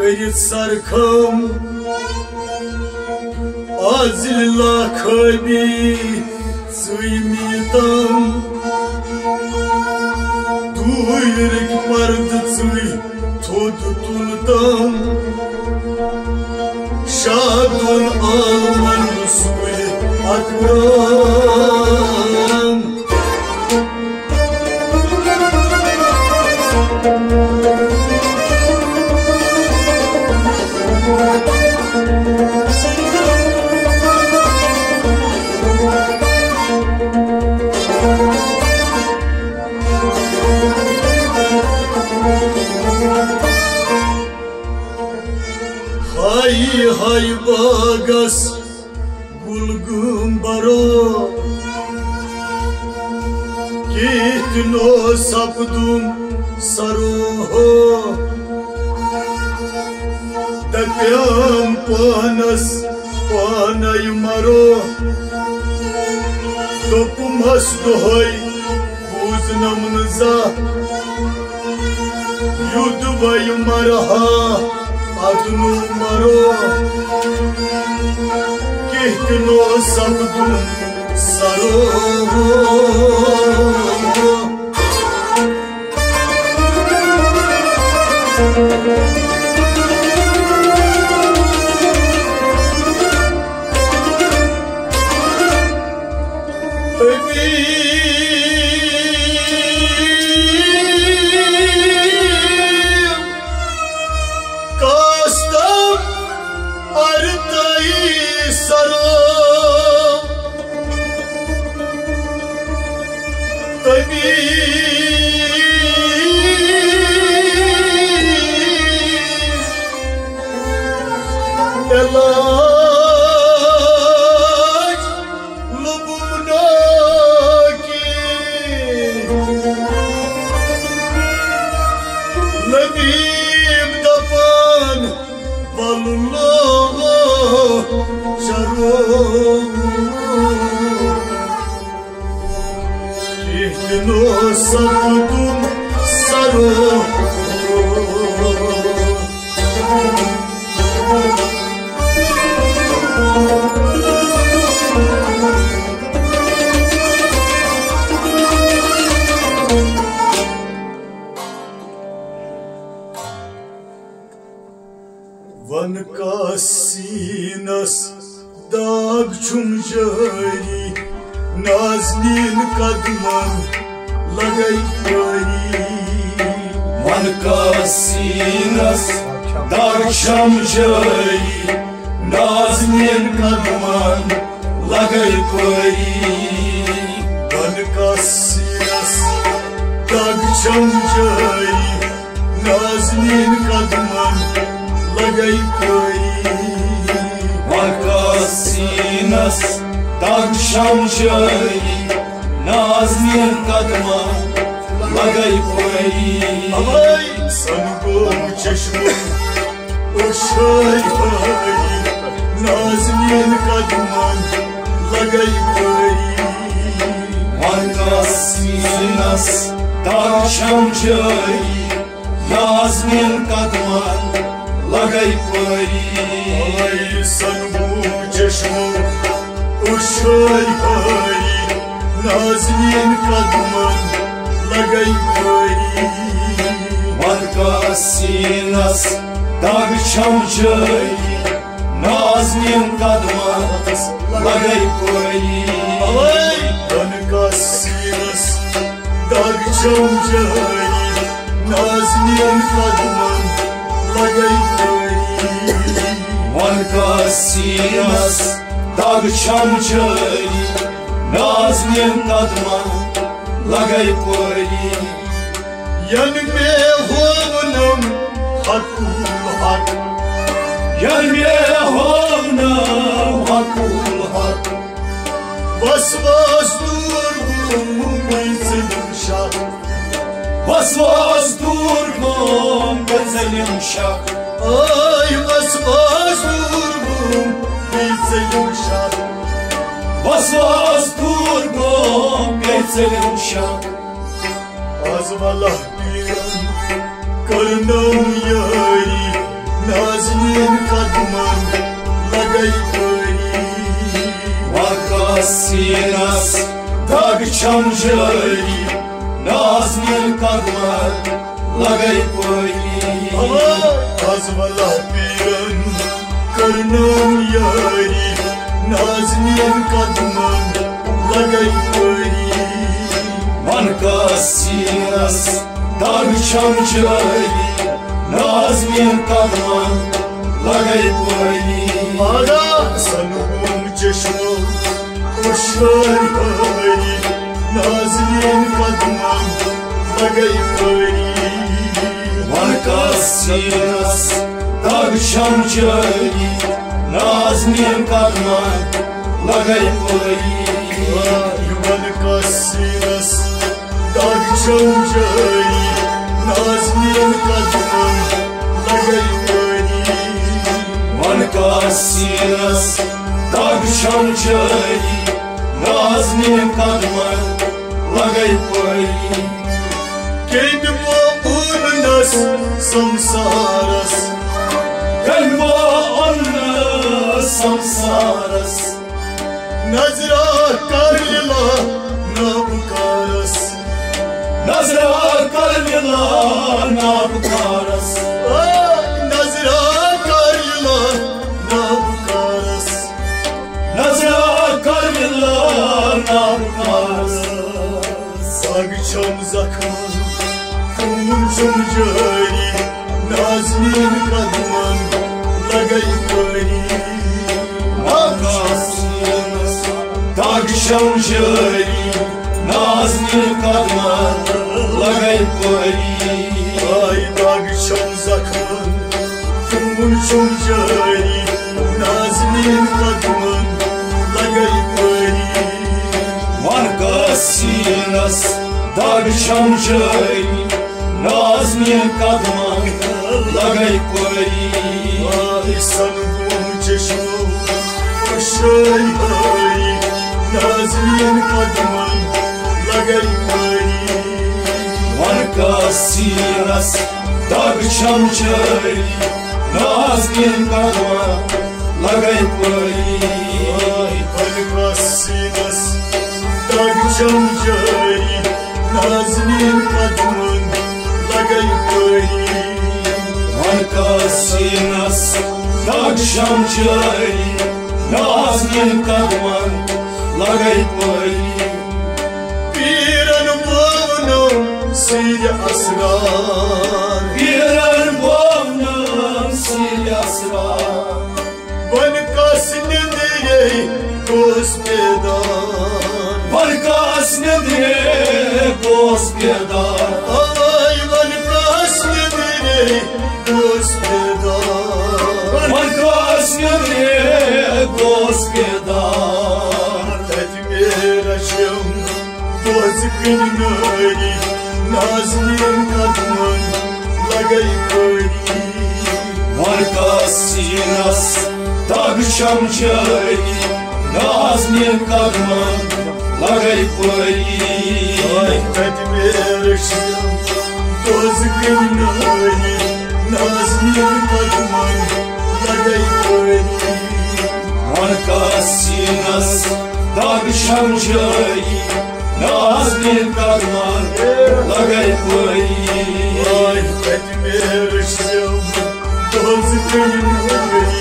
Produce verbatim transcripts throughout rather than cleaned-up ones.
کٔرِتھ سرخم، از لِلا خٲبی ژٕے میٖتم۔ دوٗرِکۍ پردٕ ژٕے تھوٚد تُلتم۔ شادُن عالمن سُے اکرم۔ ہاے ہاے باغس گُلگُمبرو، کِتھ نو سپدُم سرو ہو۔ دپیام پانس پانے مرو، دوٚپمس دۄہے بوٗزنم نہٕ زانٛہہ۔ یُدوے مرہا ادنو مرو، کِتھ نو سپدُم سرو۔ کاستم ارتئی سرو۔ تبی علاج لبناکی۔ لبیب دپان واللہ شروع۔ کِتھ نو سپدُم سرو۔ ون کا سینس داغ چھُم جٲری، نازنیٖن قدمن لگے پٲری۔ ون کا سینس داغ چھم جٲری، نازنیٖن قدمن لگے پٲری۔ ون کا سینس داغ چھم جٲری، نازنیٖن قدمن لگے پٲری۔ ون کا سینس داغ چھم جٲری، نازنیٖن قدمن لگے پٲری۔ اوے سنگوم چشمو اوشٲے ہٲری، نازنیٖن قدمن لگے پٲری۔ ون کا سینس داغ چھم جٲری، نازنیٖن قدمن لگے پٲری۔ اوے سنگوم چشمو اوشٲے ہٲری، نازنیٖن قدمن لگے پٲری۔ ون کا سینس داغ چھم جٲری، نازنیٖن قدمن لگے پٲری۔ اوے ون کا سینس داغ چھم جٲری، نازنیٖن قدمن لگے پٲری۔ ون کا سینس داغ چھم جٲری، نازنیٖن قدمن لگے پٲری۔ ین مے ہوونم حقُ الحق۔ ین مے ہوونم حقُ الحق۔ وسواس دوٗر گوٚو مےٚ ژٔلِم شک۔ وسواس دوٗر گوٚو مےٚ ژٔلِم شک۔ آے وسواس دوٗر گوٚو مےٚ ژٔلِم شک۔ وسواس دوٗر گوٚو مےٚ ژٔلِم شک۔ از واللہ پیرن کٔرنم یٲری، نہ نازنین قدمن لگے پٲری۔ وقت سینس دگ چھم جٲری، نازنین قدمن لگے پٲری۔ از ولا پیرن کرنم یاری، نازنین قدمن لگے پٲری۔ ون کس سینس دگ چھم جٲری، نازنین قدمن لگے پٲری۔ آدا سن گوم چشمو خوشحال بھاری، نازنین قدمن لگے پٲری۔ ون کس سینس دگ چھم جٲری، نازنین قدمن لگے پٲری۔ ون کس سینس دگ چھم جٲری، نازنین قدمن لگے پٲری۔ ون کس سینس دگ چھم جٲری، نازنین قدمن لگے پٲری۔ کٔمۍ ووٚننس سمسارس، کٔمۍ ووٚننس سمسارس، نظرا کر لِلا نابکارس۔ نظرا کر لِلا نابکارس۔ آ، نظرا کر لِلا نابکارس۔ نظرا کر لِلا نابکارس۔ دگ چھم زخمن، خوٗن چھُم جٲری، نازنین قدمن لگے پٲری۔ آکاش دگ چھم جٲری، نازنین قدمن لگے پٲری۔ آے دگ چھم زخمن، خوٗن چھُم جٲری، نازنین قدمن لگے پٲری۔ ون کس سینس دگ چھم جٲری، نازنین قدمن لگے پٲری۔ آے سن گوم چشمو خوشحال بھاری، نازنین قدمن لگے پٲری۔ ون کس سینس دگ چھم جٲری، نازنین قدمن لگے پٲری۔ آے ون کس سینس دگ چھم جٲری، نازنین قدمن لگے پٲری۔ ون کس سینس دگ چھم جٲری، نازنین قدمن لگے پٲری۔ پیرن وونم سِرِ اسرار۔ پیرن وونم سِرِ اسرار۔ ون کس نیندرے گوس بیدار۔ ون کس نیندرے گوس بیدار۔ آے ون کس نیندرے گوس بیدار۔ ون کس نیندرے گوس بیدار۔ تتہِ مےٚ رچھم دوزکن نٲری، نازنین قدمن لگے پٲری۔ ون کس سینس دگ چھم جٲری، نازنین قدمن لگے پٲری۔ آے تتہِ مےٚ رچھم دوزکن نٲری، نازنین قدمن لگے پٲری۔ ون کس سینس دگ چھم جٲری، نازنین قدمن لگے پٲری۔ آے تتہِ مےٚ رچھم دوزکن نٲری،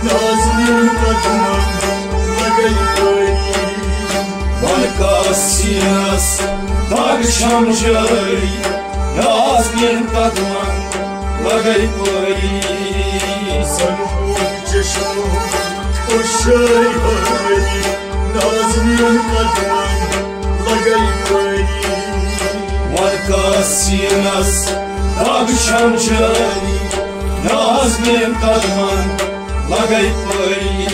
نازنین قدمن لگے پٲری۔ ون کس سینس دگ چھم جٲری، نازنین قدمن لگے پٲری۔ سن گوم چشمو خوشحال بھاری، نازنین قدمن لگے پٲری۔ ون کس سینس دگ چھم جٲری، نازنین قدمن لگے پٲری۔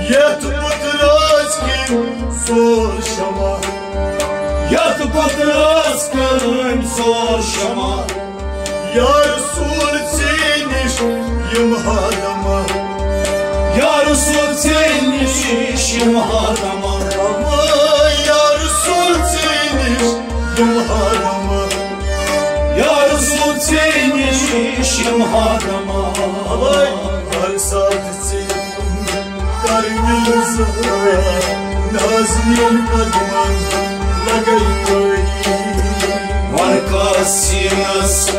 یتھ پتراژ کِنۍ سور شمع۔ یتھ پتراژ کِنۍ سور شمع۔ یا رسول ژے نِش یِم ہادمہ۔ یا رسول ژے نِش یِم ہادمہ۔ اما یا رسول ژے نِش یِم ہادمہ۔ یا رسول ژے نِش شمہا دما، ہر ساتھ ژےٚ کر دل زہر، نازنین قدمن لگے پٲری۔ وَن کَس سیٖنَس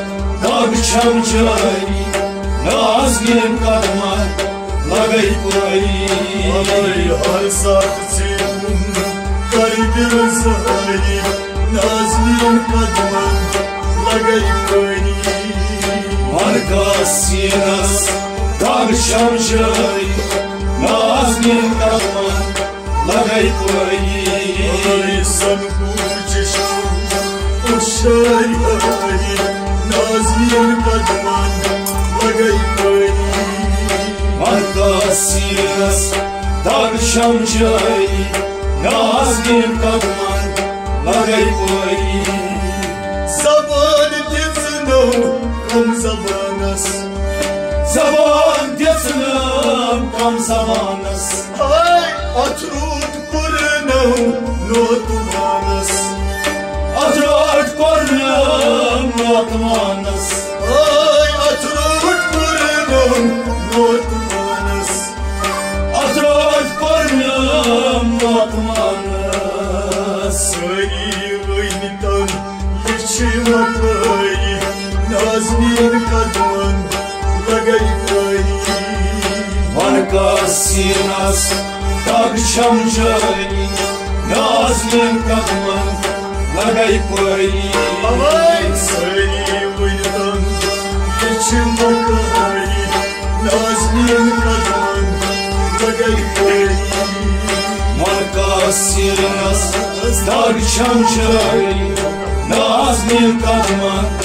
دَگ چھَم جٲری، نازنین قدمن لگے پٲری۔ ہر ساتھ ژےٚ کر دل زہر، نازنین قدمن لگے پٲری۔ وَن کَس سیٖنَس دَگ چھَم جٲری، نازنین قدمن لگے پٲری۔ سن کوٗچش شٲعری، نازنین قدمن لگے پٲری۔ وَن کَس سیٖنَس دَگ چھَم جٲری، نازنین قدمن لگے پٲری۔ زبان دِژ نٔو کم زبانس، زبان دِژ نٔو کم زبانس۔ ہاے، اتھ روٗد پُرنو نوتوانس۔ اتھ روٗد پُرنو نوتوانس۔ ہاے، اتھ روٗد پُرنو نوتوانس۔ اتھ روٗد پُرنو نوتوانس۔ سٲری ؤنۍ تن یہِ چھِ وفٲیی، نازنین قدمن لگے پٲری۔ وَن کَس سیٖنَس دَگ چھَم جٲری، نازنین قدمن لگے پٲری۔ اوے سٲری ؤنۍ تن یہِ چھِ وفٲیی، نازنین قدمن لگے پٲری۔ وَن کَس سیٖنَس دَگ چھَم جٲری، نازنین قدمن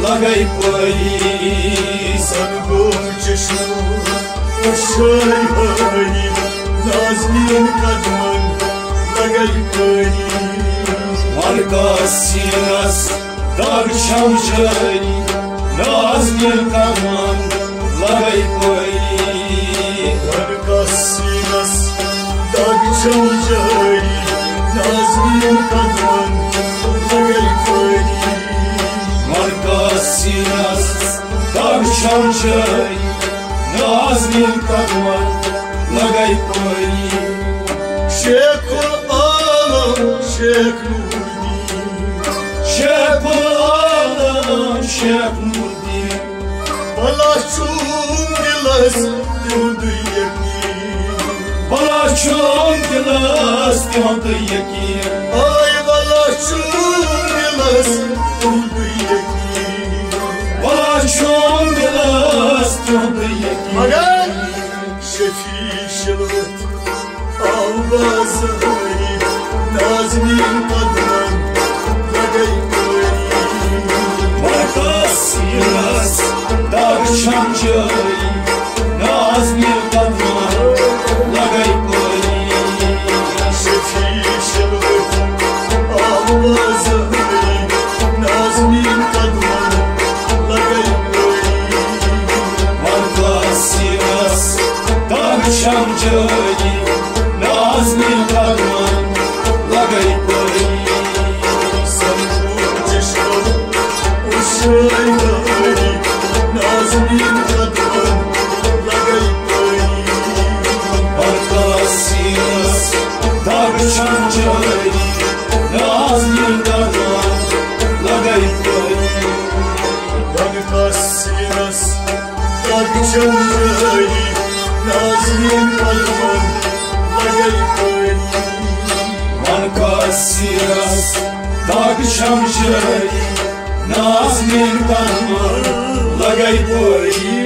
لگے پٲری۔ سن گوم چشمو شٲعری، نازنین قدمن لگے پٲری۔ وَن کَس سیٖنَس دَگ چھَم جٲری، نازنین قدمن لگے پٲری۔ وَن کَس سیٖنَس دَگ چھَم جٲری، نازنین قدمن لگے پٲری۔ وَن کَس سیٖنَس دَگ چھَم جٲری، نازنین قدمن لگے پٲری۔ شیخ العالم شیخ نور الدین، شیخ العالم شیخ نور الدین۔ بلا چھُم دِلس تِہُنٛدُے یقین۔ بلا چھُم دِلس تِہُنٛدُے یقین۔ آے بلا چھُم دِلس تِہُنٛدُے یقین۔ بلا چھُم دِلس تِہُنٛدُے یقین۔ مگر شفیع شلوت آو بازاری، نازنین قدمن لگے پٲری۔ وَن کَس سیٖنَس دَگ چھَم جٲری، نازنین قدمن لگے پٲری۔ شفیع شلوت آو بازاری، نازنین قدمن لگے پٲری۔ وَن کَس سیٖنَس دَگ چھَم جٲری، نازنین قدمن لگے پٲری۔ سن چشمو شٲعری، نازنین قدمن لگے پٲری۔ وَن کَس سیٖنَس دَگ چھَم جٲری، نازنین قدمن لگے پٲری۔ وَن کَس سیٖنَس دَگ چھَم جٲری، نازنین قدمن لگے پٲری۔ وَن کَس سیٖنَس دَگ چھَم جٲری، نازنین قدمن لگے پٲری۔